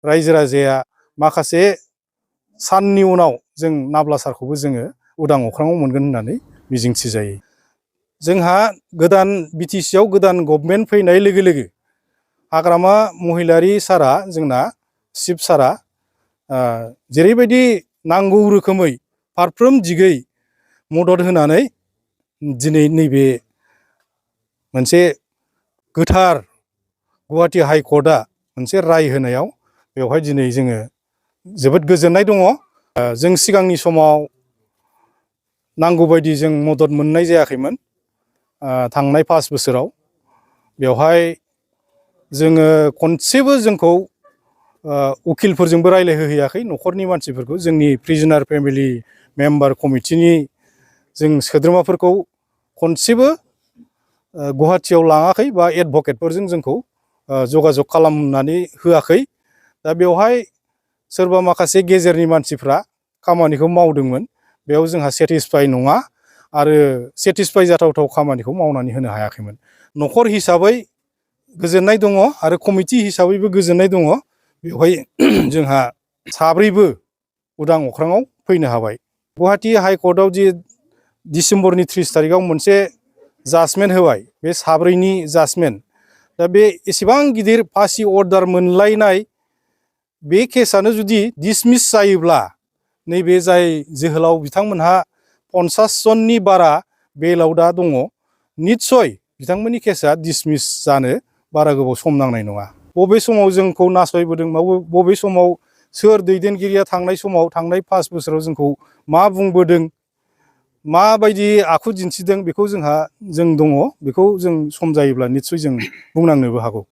रायजो राजाया माखासे साननि उनाव जों नाब्ला सारखौबो जोङो उदां अख्राङाव मोनगोन होननानै मिजिंथिजायो। जोंहा गोदान बिटिसिआव गोदान गभर्नमेन्ट फैनाय लोगो लोगो हाग्रामा महिलारि सारा जोंना चिफ सारा जेरैबायदि नांगौ रोखोमै फारफ्रोम दिगै मदद होनानै दिनै नैबे मोनसे गोथार गुवाहाटी हाइकर्टआ मोनसे राय होनायाव बेवहाय दिनै जोङो जोबोद गोजोननाय दङ। जों सिगांनि समाव नांगौबायदि जों मदद मोननाय जायाखैमोन। थांनाय 5 बोसोराव बेवहाय जोङो खनसेबो जोंखौ उकिलफोरजोंबो रायलायहोहैयाखै। न'खरनि मानसिफोरखौ जोंनि प्रिजनार फेमिलि मेम्बार कमिटिनि जों सोद्रोमाफोरखौ खनसेबो गुवाहाटीयाव लाङाखै बा एडभकेटफोरजों जोंखौ जगाजग खालामनानै होआखै। दा बेवहाय सोरबा माखासे गेजेरनि मानसिफ्रा खामानिखौ मावदोंमोन, बेयाव जोंहा सेटिसफाइ नङा आरो सेटिसफाइ जाथावथाव खामानिखौ मावनानै होनो हायाखैमोन। न'खर हिसाबै गोजोननाय दङ आरो कमिटि हिसाबैबो गोजोननाय दङ। बेवहाय जोंहा साब्रैबो उदां अख्राङाव फैनो हाबाय। गुवाहाटी हाइकर्टआव जि डिसेम्बरनि 30 तारिखआव मोनसे जाजमेन्ट होबाय, बे साब्रैनि जाजमेन्ट। दा बे एसेबां गिदिर फासि अर्डार मोनलायनाय बे केसआनो जुदि डिसमिस जायोब्ला नैबे जाय जोहोलाव बिथांमोनहा 50 जननि बारा बेलाव दा दङ, निस्सय बिथांमोननि केसआ डिसमिस जानो बारा गोबाव सम नांनाय नङा। बबे समाव जोंखौ नासयबोदों, बबे समाव सोर दैदेनगिरिया थांनाय समाव थांनाय 5 बोसोराव जोंखौ मा बुंबोदों, माबायदि आखु दिन्थिदों, बेखौ जों दङ। बेखौ जों सम जायोब्ला निस्सय जों बुंनांनोबो हागौ।